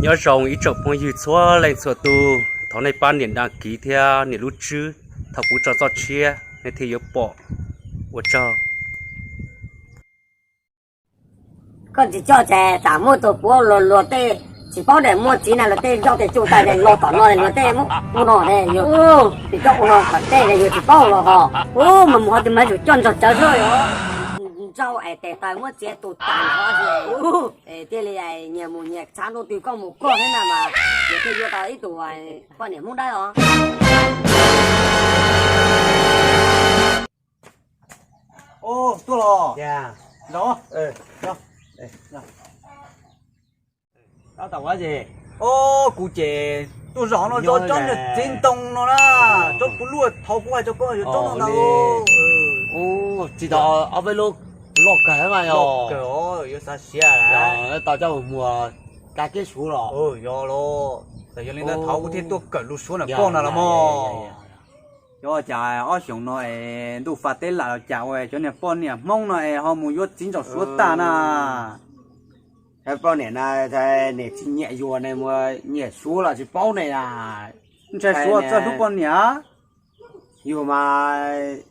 Nyob zoo ib tsoom phooj ywg txhua leej txhua tus, thov nej pab nias đăng ký thiab nias lub tswb, thaum kuv tso txoj tshiab nej thiaj yuav pom. Ua tsaug. Koj tsis coj ces tsam muaj tus puav luag luag tej tsis paub daim muaj txiv na, luag tej coj tes tsuj tais tes los tom no, luag tej muab ua no ne, yog tsis coj ua no kom tej yog tsis paub los ho. Ub, mas mus ho tus mas yuav coj nrog tsawv xwb. Ntsauj es tes taw muab txiav tus tas nrho thiaj li nyias mus nyias txhav ntuj twg koj mus koj thiab na mas, yog thiaj yuav tau ib tug poj niam Hmoob dawb os. Tuaj los. Kuv ces tuaj zov no tsob niag txiv ntoo no na, tsob kuv luaj thaud kuv hais rau koj yuav tsob no ntag. Tsis tau ob peb lub loj kawg mas yog. Kawg os, yuav xav siav lawm. Tau coj mus muag kab kiab suav los. Yog los, yog li ntawd thaud kuv thiaj tuaj kawm lub suav ntawm koj no los mog. Yog cas ob xyoos no es ntuj fa teb lam los cas ua cov niag poj niam Hmoob no es ho mus yuav txiv ntsaum suav tag na? Poj niam na, niam tsis nyiam yus ne, mus nyiam suav los tsis paub ne. Ntshai suav txawj hlub poj niam. Yus mas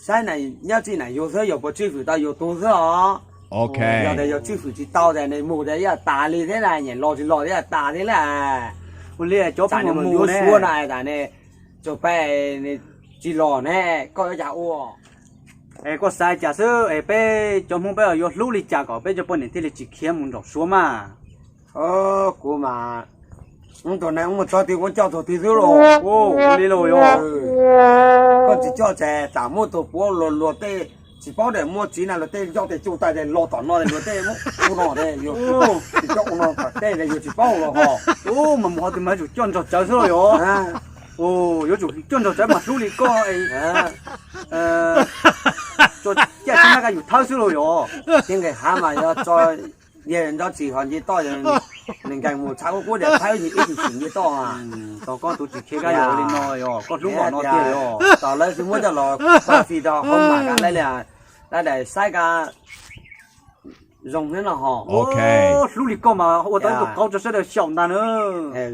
saib nyob txij na yus xwb, yus puas tswj fwm tau yus tus xwb os. Yog tias yus tswj fwm tsis tau ces nws mus ces ib yam tas li thiab na, nyiam los tsis los ib yam tas thiab na. Ua li cov poj niam mus yuav suav na tas ne, tsuas peb tsis los ne, koj yuav cas ua? Es koj xav cas xwb es peb cov Hmoob peb yuav hlub li cas kom peb cov poj niam thiaj li tsis khiav mus nraum suav mas? Kuv mas, ub, tus neeg mus txog twg kuv coj txog twg xwb los. Ua li los yog. Koj tsis coj ces tsam muaj tus puav luag luag tej tsis paub daim muaj txiv na, luag tej coj tes tsuj tais tes los tom no, luag tej muab ua no, tsis coj ua no kom tej yuav tsis paub los ho. Ub, mas mus ho tus mas yuav tsum coj nrog tsawv xwb los yog. Yuav tsum coj nrog tsawv mas hlub li koj. Tso caj tsis nab ka yus thawb xwb los yog. Thiab nqes hav mas yog tso, yog nrov tsis ho nce toj, nws nkees mus txhav ub qub diam thawb ib tug tsis nce toj. Tau koj tus tsis khiav kab yog li no yog koj hlub npaum no tiag yog. Tos lawv xwb muab coj los pab fij rau hauv mas ka lawv li, lawv daim saib ka zoo thiab no ho. Hlub li koj mas ua tau ib tug qauv rau sawv daws xyaum ntag na.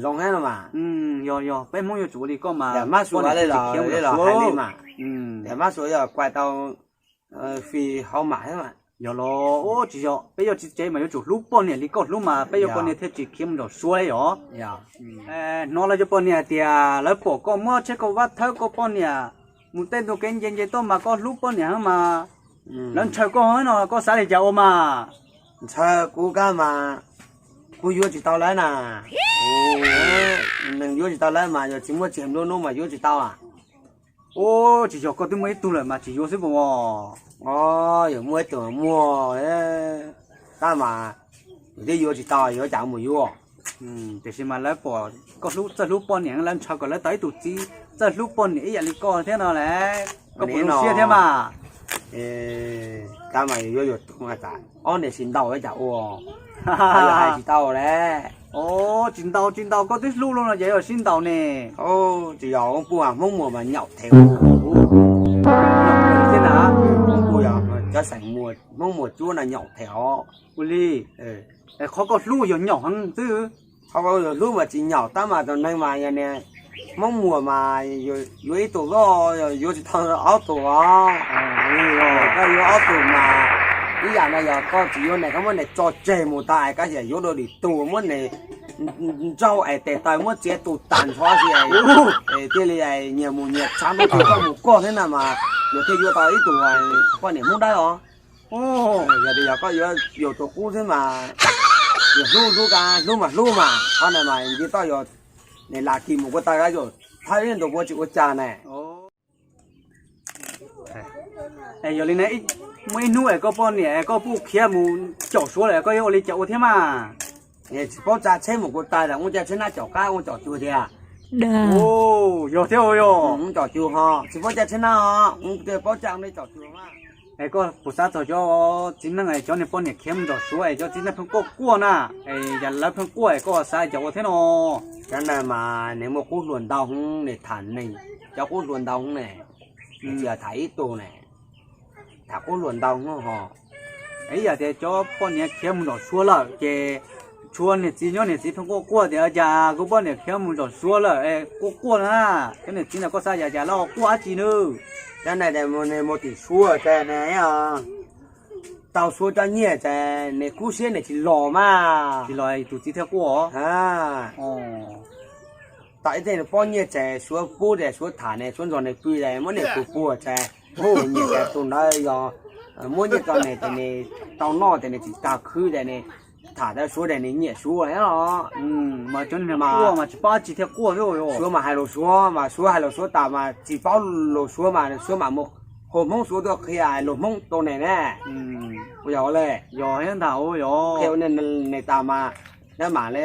Zoo thiab no mas. Yog yog, peb Hmoob yuav tsum ua li koj mas. Mab Suav li los hais li mas, mab Suav yog kuaj tau fij hauv mas thiab mas. Yog los, tsis yog, peb yuav txiv tsev mas yuav tsum hlub poj niam li koj hlub mas peb yuav poj niam thiaj tsis khiav mus nraum suav yog. Hnov lawv cov poj niam hais tias lawv pom koj muab tsheb koj vaj thawb koj poj niam mus tej ntu kev nce nce toj mas koj hlub poj niam heev mas lawv ntshaw koj no koj xav li cas ua mas? Ntshaw kuv kab mas kuv yuav tsis tau lawv na. Neeg yuav tsis tau lawv mas yog tsis muaj txiag nplua nuj mas yuav tsis tau. Ub, tsis yog koj twb muaj ib tug lawm mas tsis yuav xwb puas? Yog muaj ib tug muaj, tab mas yus twb yuav tsis tau yuav cas mus yuav. Tiam sis mas lawv pom koj hlub, txawj hlub poj niam lawv ntshaw kom lawv tau ib tug txiv txawj hlub poj niam ib yam li koj thiab no las, koj puas zoo siab thiab mas? Tab mas yus yuav yus tus mas tas ob niam tsis ntaus yuav cas ua, hais tsis tau las. Tsis ntaus tsis ntaus, koj twb hlub luaj no ces yuav sib ntaus ne. Tsis yog, puj Hmoob Muas mas nyaum them. Thiab na, puj yog cov xeem Muas, Hmoob Muas cuab no nyaum them os. Ua li, qhov koj hlub yog nyaum heev xwb. Qhov koj hlub mas tsis nyaum, tab mas tus neeg mas yog niag Hmoob Muas mas yuav ib tug loj yuav tsis tau ob tug os. Koj yuav ob tug mas ib yam no yog koj tsis yuav nws koj muab nws tso tseg mus tas, koj xav yuav dua lwm tus muab nws ntsauj es tes taw muab txiav tus tas nrho xwb, es thiaj li nyias mus nyias tshav ntuj twg koj mus koj thiab na mas yus thiaj yuav tau ib tug poj niam Hmoob dawb os. Yog tias yog koj yuav yus tus qub xwb mas yus hlub hlub ka hlub mas hlub mas qhov no mas nce toj yog nws lam kis mus kuv taw kab yus thawb ib ntus kuv tsis ua cas na. Yog li na, muaj ib hnub es koj poj niam koj puj khiav mus caum suav lawm koj yuav ua li cas ua thiab mas? Tsis paub tsa tsheb mus kuv taw lawm, ua cas tsheb nab caum qab ua caum cuag tiag. Yog thiab yog. Ua caum cuag ho tsis paub cas tsheb nab ho, ua tias paub cas ua li caum cuag mas. Es koj puas xav txog cov txiv neej es cov niag poj niam khiav mus nraum suav es cov txiv neej pheej quaj quaj na, es yog lawv pheej quaj es koj xav cas ua thiab no? Cov neeg mas nws muaj qub hluas ntau hwv, nws tham neeg cov qub hluas ntau hwv ne, tsis tham ib tug ne, tham qub hluas ntau hwv ho. Ib yam tias cov poj niam khiav mus nraum suav lawm ces Tshuav niam txiv nyob niam txiv pheej quaj quaj tias cas kuv poj niam khiav mus zaum Suav lawm es quaj quaj na. Cov niam txiv ntawd koj xav yam cas lawv ho quaj dab tsi nws? Cov neeg mus tim Suav ces nws tau Suav cov nyiaj ces nws kub siab nws tsis los mas. Tsis los tus txiv thiaj quaj. Tau ib teg nws pob nyiaj ces Suav pub ces Suav tham nws, Suav nrog nws pw ces muab nws tus puag ces nyiam ces tus ntawd yog muab nyiaj rau nws ces nws tau noj ces nws tsis tag khwb ces nws tham tau Suav ces nws nyiam Suav os. Mas cov neeg mas tsis paub dab tsi thiaj quaj xwb. Suav mas hais lus Suav mas Suav hais lus Suav tas mas tsis paub lus Suav mas Suav mam mus hu Hmoob Suav tuaj qhia lus Hmoob rau nws ne. Ua yog ua li, yog thiab ntag, ua yog qhia ua nws tas mas, nws mam li,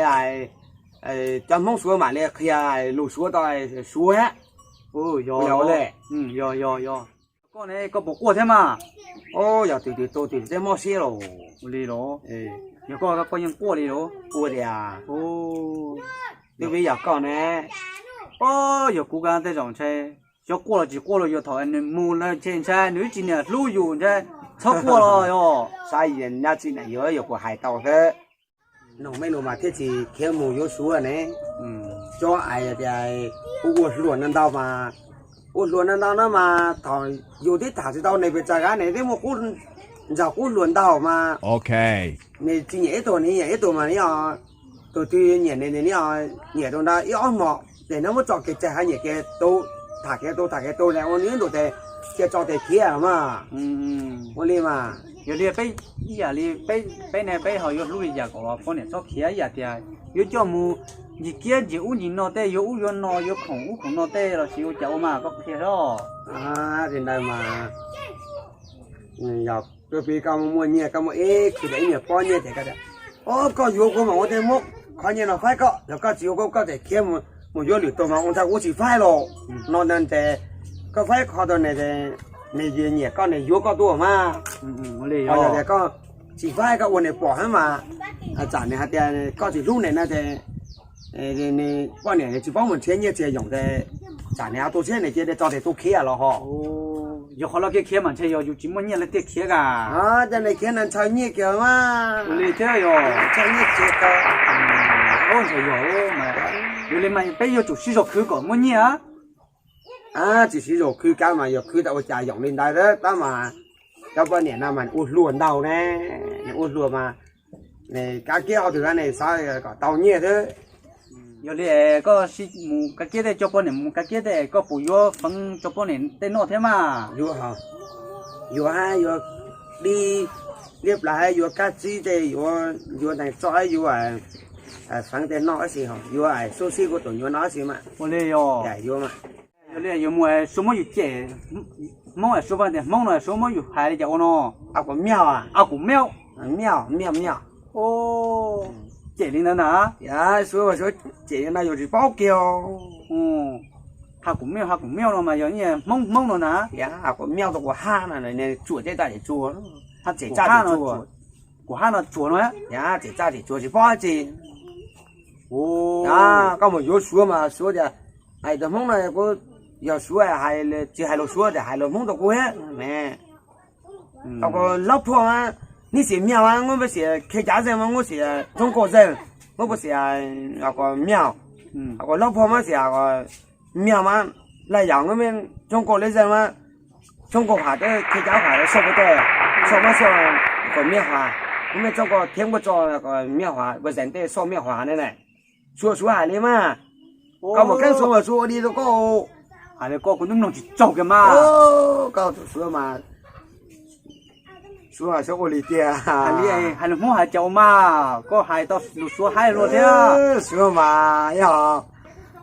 cov Hmoob Suav mam li qhia lus Suav tau Suav thiab. Ua yog ua li, yog yog yog. Koj ne koj puas quaj thiab mas? Yog twm twm tu twm twm twb mob siab los. Ua li los? Yog koj koj yeej quaj li los? Ua tias twb vim yog koj ne. Yog kuv kab tej zaum ntshai, xyov quaj los tsis quaj los yuav thaum nws mus lawm ntshe ntshai nws ib tsis niam hlub yus ntshai, txhob quaj los yog. Saib nyob txij na yuav yog kuv hais tau thiab. Noog mej nus mas thiaj tsis khiav mus yuav Suav ne. Cov ais tias kuv ua hluas ntau ntau mas, ua hluas ntau ntau no mas thaum yus twb tham tsis tau nws pes tsawg kab nws twb muaj qub, ntsog qub hluas ntau mas. Nws tsis nyiam ib tug nws nyiam ib tug mas nws, tus twg nyiam nws nws nyiam tus ntawd ib ob hmo, ces nws muab tso kev tsawg ha nyiam kev tus, tham kev tus tham kev tus es ua nws ntu tes cia tso tes khiav mas. Ua li mas. Yog li peb ib yam li peb ne peb ho yuav hlub li yam kom poj niam txhob khiav ib yam tias yuav coj mus ncig kiab ncig ub ncig no tej, yuav ub yuav no yuav khoom ub khoom no tej los sis ua cas ua mas koj qhia seb. Li ntawd mas, yog koj pib koj muaj muaj nyiaj koj muaj ib khwv ib niag pob nyiaj ces koj tias, o, koj yuav kuv mas ua tej muab qhov nyiaj no faib koj, yog koj tsis yuav kuv koj txawm khiav mus yuav lwm tus mas ua ntshai kuv tsis faib los. No ntag ces koj faib qhov tau nws, nws nyiam koj nws yuav koj tuaj mas. Yog tias koj tsis faib koj ua nws pom thiab mas, tsam nws hais tias koj tsis hlub nws no ces nws poj niam nws tsis paub mus nrhiav nyiaj txiag yoom ces tsam nws ho tu siab nws cia li tso tes tu khiav los ho. Yog qhov lawv khiav khiav mas ntshe yog yus tsis muaj nyiaj lawv thiaj khiav kas. Cov nws khiav no ntshaw nyiaj kiag mas. Ua li thiab yog. Ntshaw nyiaj kiag ko. Ntshai yog mas, yog li mas peb yuav tsum sib zog khwv kom muaj nyiaj. Tsis sib zog khwv kab mas yog khwv tau ua cas yoom li ntawd tab mas cov poj niam no mas ua hluas ntau ne, nws ua hluas mas nws kav kiab qhov twg los nws xav kom tau nyiaj xwb. Yog li koj mus kav kiab tej, cov poj niam mus kav kiab tej koj puas yuav feev cov poj niam tej noj thiab mas? Yuav, yuav hab yuav dib, liab plas hab yuav kab tsib tej, yuav nees txoj hab yuav feev tej noj dab tsi, yuav xub xib kuv tus nyuam noj dab tsi mas. Ua li yog. Yuav mas. Yog li yuav mus suav muab yus cem, Hmoob suav tias Hmoob no suav muab yus hais li cas ua no? Kuv miaj, kuv miaj, miaj, miaj. Cem li ntawd na. Suav mas suav cem li no yus tsis paub kiag. Ha kuv miaj, ha kuv miaj no mas yog Hmoob Hmoob no na. Kuv miaj tau kuv hab no, tsuam tej txaj tsuam, txaj tsuam, kuv hab no tsuam no, txaj tsuam tsis paub dab tsi. Koj mus yuav suav mas suav tias, hais tias Hmoob no kuv yog suav, tsis hais lus suav tias hais lus Hmoob rau kuv thiab. Hos kuv laub phua mas, neb xiam miaj mas, muab peb xiam Khe Cav zeej mas, muab xiam Toob Kaus zeej, muab peb xiam miaj, hos kuv laub phua mas xiam miaj mas, laj yam muab mej Toob Kaus lej zeej mas, Toob Kaus has teb Khe Cav has xauj peb tej, xauj mas xauj kom miaj has, muab mej Toob Kaus thiab muab tso kom miaj has, peb zeej tej xauj miaj has ne. Suav suav hais li mas, koj mus keeb suav mas suav ua li rau koj. Hais li koj kuv twb mloog tsis tsaug kiag mas. Koj tus suav mas, suav mas suav ua li tiag. Hais li, hais lus Hmoob hais cas ua mas, koj hais tau lus suav haib luaj thiab. Suav mas yog,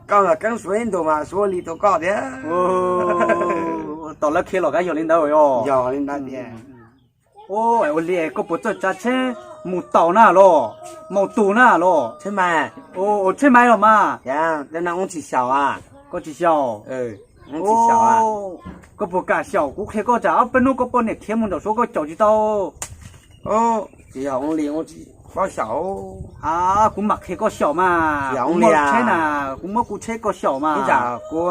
koj mas keeb suav ib ntus mas suav ua li rau koj thiab. Tom lawv khiav los kab yog li ntawd os. Yog li ntawd tiag. Ua li koj puas txawj tsav tsheb mus taus na los, mus tus na los? Tsheb mais los mas. Koj tsis xyaum? Koj puas kam xyaum kuv qhia koj tsam ob peb hnub koj poj niam khiav mus nraum suav koj caum tsis tau? Tsis yog ua li, tsis paub xyaum. Kuv mam qhia koj xyaum mas. Kuv muaj tsheb na, kuv muab kuv tsheb koj xyaum mas. Ib tsam kuv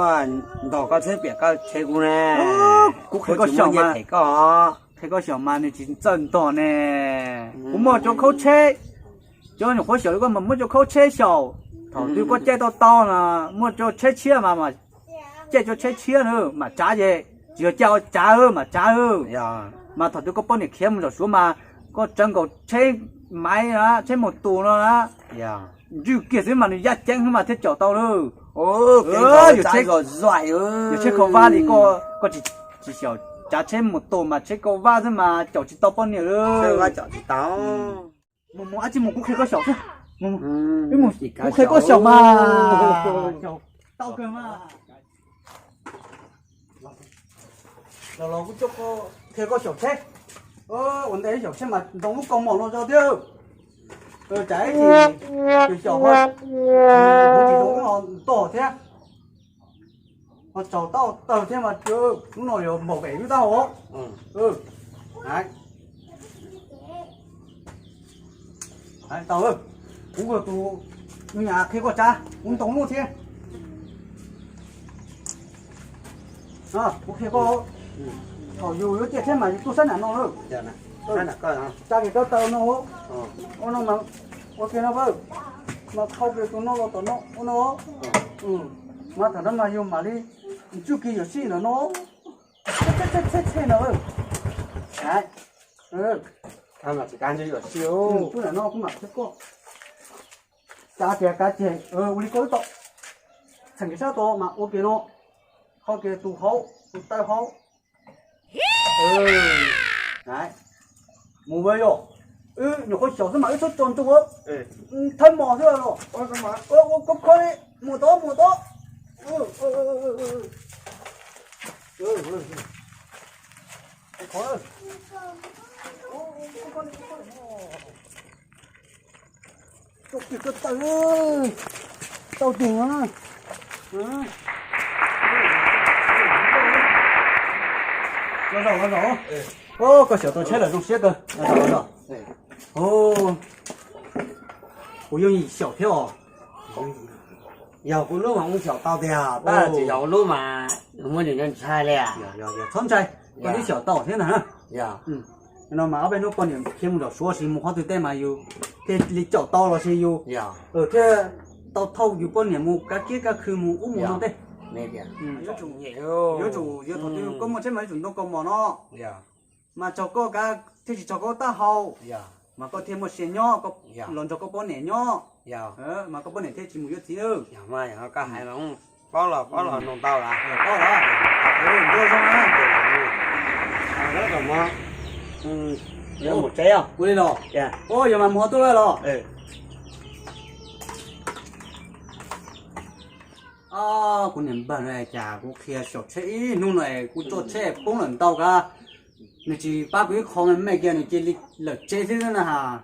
ntog koj tsheb piam koj tsheb kuv ne. Kuv qhia koj xyaum mas, qhia koj xyaum mas nws tsis txawj ntog ne. Kuv muaj cov khaub tsheb Cov nyuam qhuav xyaum li koj mas muab cov khaub tsheb xyaum. Thaum twg koj caij tau tau na, muaj cov tsheb tshiab mas mas caij cov tsheb tshiab na, mam tsav ces tsis yog caij ua tsav mam tsav. Mas thaum twg koj poj niam khiav mus zaum suav mas koj tsawv nkaus tsheb maiv na, tsheb mus tus no na, ntswj kiag xwb mas nws yaj ceeb xwb mas thiaj caum tau na. Yog tsheb khaus vab li koj, koj tsis xyaum tsav tsheb mus tus mas tsheb khaus vab xwb mas caum tsis tau poj niam li. Mus mus, ab tsis mus kuv qhia koj xyaum thiab. Kuv qhia koj xyaum mas. Tau kawg mas. Los los kuv coj qhia koj xyaum tsheb. Ua ntej xyaum tsheb mas ntoo lub kaus mom no tso thiab. Tsam ib chim xyaum ho, kuv tsis zoo ib ho ntog thiab. Ho tsaus tau tawg thiab mas, lub no yuav npaum pem lub taub hau. Tau, kuv tus nyuam qhia koj tsav, kuv ntoo lub thiab. Kuv qhia koj, thaum yus yuav ciaj tsheb mas yus tuaj sab nram no na. Tsav kiag rab taw no, ua no mas, ua kiag no, mas khau kiag tus no los tom no ua no. Mas thaum no mas yus mam li ntswj kiag yuam sij ntawm no, tsheb tsheb no. Tub, ntawm no kuv mam qhia koj. Kav kiag, kav kiag, ua li koj wb tau. Txheem kiag sab tod mas ua kiag no, khau kiag tus hauv, tus taw hauv. Mus yog, wb nyuam qhuav xyaum xwb mas wb txhob tso ntsoog, thawb mos xwb los. Ua koj kho li, mus tod mus tod. Tau tus, tau tus. Los zaum, los zaum. Koj xyaum tau tsheb lawm zoo siab kawg. Los zaum, los zaum. Kuv yooj yim xyaum thiab os. Yog kuv lub mas kuv xyaum tau tiag, tab sis yog kuv lub mas muaj ntshai li. Txhob ntshai, koj twb xyaum tau thiab ntag. No mas ob peb hnub poj niam khiav mus zaum suav sis mus qhov twg tej mas yus thiaj li caum tau los sis yus thiaj tau thauj yus poj niam mus kav kiab kav khw mus ub mus no tej. Yuav tsum, yuav thaum twg koj muaj tsheb mas yuav tsum ntoo kaus mom no, mas tsaug koj kav thiaj tsis tsaug koj taub hau, mas koj thiaj muaj sia nyob, los nrog koj poj niam nyob, mas koj poj niam thiaj tsis mus yuav txiv. Koj hais paub los paub los nug tau lawm. Paub lawm. Ua li los, yog mas mus ho tuaj lawm los. Kuv niam npawg no cas kuv qhia xyaum tsheb ib hnub no kuv tso tsheb poob lawm ntau kav, nws tsis pab kuv ib qho me me kiag nws cia li lawm tsev xwb na has.